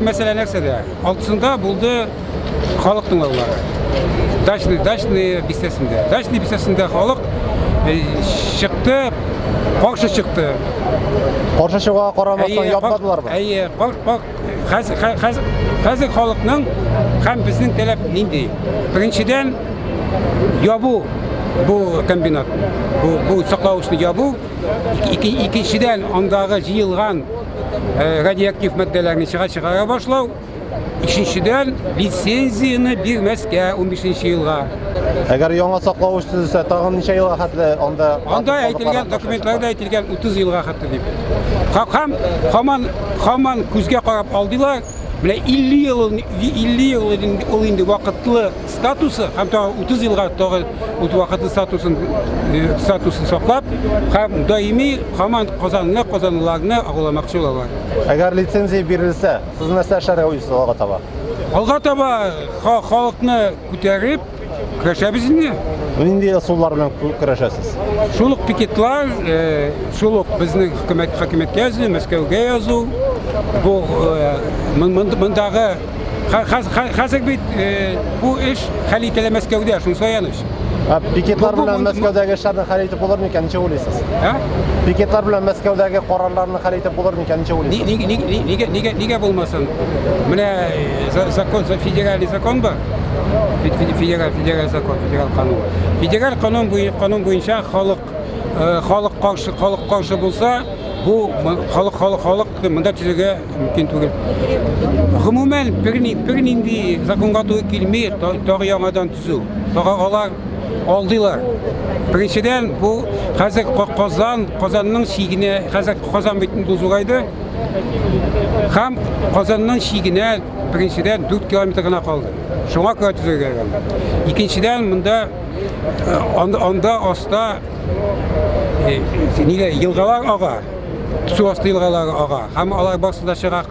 Төп мәсьәлә нәрсәдә? Алтысында булды халык тыңлаулары. Дачный, дачный бистәсендә. Дачный бистәсендә халык чыкты, каршы чыкты. Каршы чыгуга карамастан япмадылармы? Әйе, хәзер халыкның һәм безнең таләп нинди? Беренчедән, ябу бу комбинат, бу саклавычны ябу. Икенчедән, андагы җыелган радиоактив матдәләрне чыгара башлау. Өченчедән, лицензияне бирмәскә 15 елга. Әгәр яңа саклавыч төзелсә, тагын ничә елга хәтле анда? Анда әйтелгән, документларда әйтелгән 30 елга хәтле дип. Һәм һаман, һаман күзгә карап алдылар. Менә 50 ел, 50 ел ул инде вакытлы статусы һәм тагы 30 елга тагы вакытлы статусын, статусын саклап һәм даими һаман Казанны, казанлыларны агуламакчы булалар. Әгәр лицензия бирелсә, сез нәрсә эшләргә уйлыйсыз алга таба? Алга таба халыкны күтәреп көрәшәбез инде. Нинди ысуллар белән көрәшәсез? Шул ук пикетлар, шул ук безнең хөкүмәт, хөкүмәткә язу, Мәскәүгә язу. Бу мондагы хәзер бит бу эш хәл ителә Мәскәүдә, шунысы аяныч. Пикетлар белән Мәскәүдәге эшләрне хәл итеп булыр микән, ничек уйлыйсыз? Пикетлар белән Мәскәүдәге карарларны хәл итеп булыр микән, ничек уйлыйсыз? Нигә, нигә булмасын? Менә закон, федеральный закон бар. Федераль, федераль закон, федераль канун. Федераль канун буенча, канун буенча халык, халык каршы, халык каршы булса, бу халык, халык, халык монда төзергә мөмкин түгел. Гомумән, бернинди законга туры килми, тагы яңадан төзү. Тагы алар алдылар. Беренчедән, бу хәзер Казан, Казанның чигенә, хәзер Казан бит инде зурайды. Һәм Казанның чигенә беренчедән 4 километр гына калды. Шуңа күрә төзергә кирәк. Икенчедән, монда анда аста нигә елгалар ага, су асты елгалары ага. Һәм алар барсы да чыга,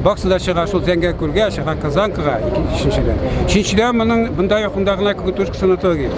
барсы да чыга шул Зәңгәр күлгә, чыга Казанкага, өченчедән. Өченчедән, моның монда якында гына Крутушка санаторий.